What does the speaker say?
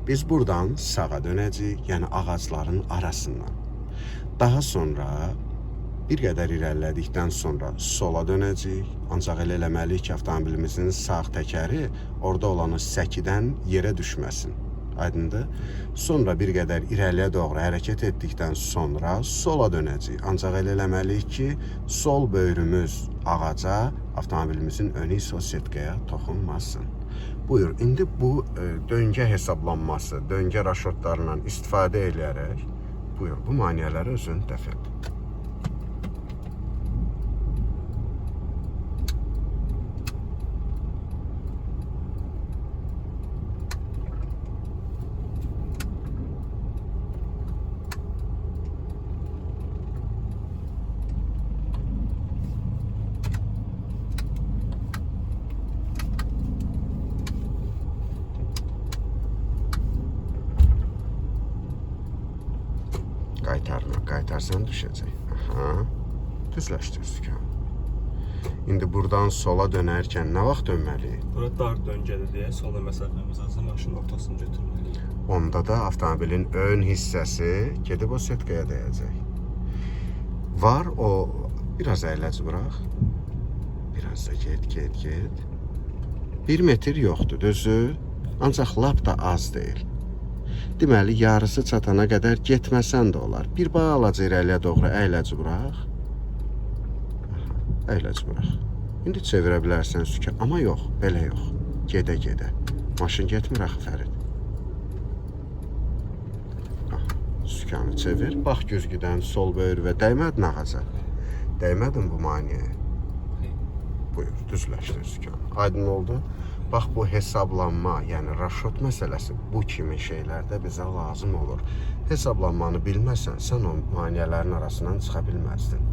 Biz buradan sağa dönəcəyik, yəni ağacların arasından. Daha sonra bir qədər irəlilədikdən sonra sola dönəcəyik. Ancaq elə eləməliyik ki, avtomobilimizin sağ təkəri orada olan o səkidən yerə düşməsin. Aydındır? Sonra bir qədər irəliyə doğru hərəkət etdikdən sonra sola dönəcəyik. Ancaq elə eləməliyik ki, sol böyrümüz ağaca, avtomobilimizin önü isə o setkaya toxunmasın. Buyur, indi bu döngə hesablanması, döngə raşotlarından istifadə eləyərək, buyur, bu maneələri özün dəf et. Qaytarma, qaytarsan düşəcək. Aha. Düzləşdir sükanı. İndi buradan sola dönərkən nə vaxt dönməliyik? Bura dar döngədir deyə sola məsafəmiz azsa maşının ortasını götürməliyik. Onda da avtomobilin ön hissəsi gedib o setkaya dəyəcək. Var o, biraz əyləc bırax. Biraz da get, get, get. 1 metr yoxdur, düzü? Ancaq lap da az deyil. Deməli, yarısı çatana qədər getməsən də olar. Bir balaca irəliyə doğru əyləc bırax. Aha, əyləc bırax. İndi çevirə bilərsən sükan, amma yox, belə yox. Gedə-gedə. Maşın getmir axı Fərid. Aha, sükanı çevir. Bax güzgüdən sol böyür və dəymədin ağaca. Dəymədin bu maneəyə. Buyur, düzləşdir sükanı. Aydın oldu? Bax bu hesablanma, yəni raşot məsələsi bu kimi şeylərdə bizə lazım olur. Hesablanmanı bilməsən, sən o maneələrin arasından çıxa bilməzdin.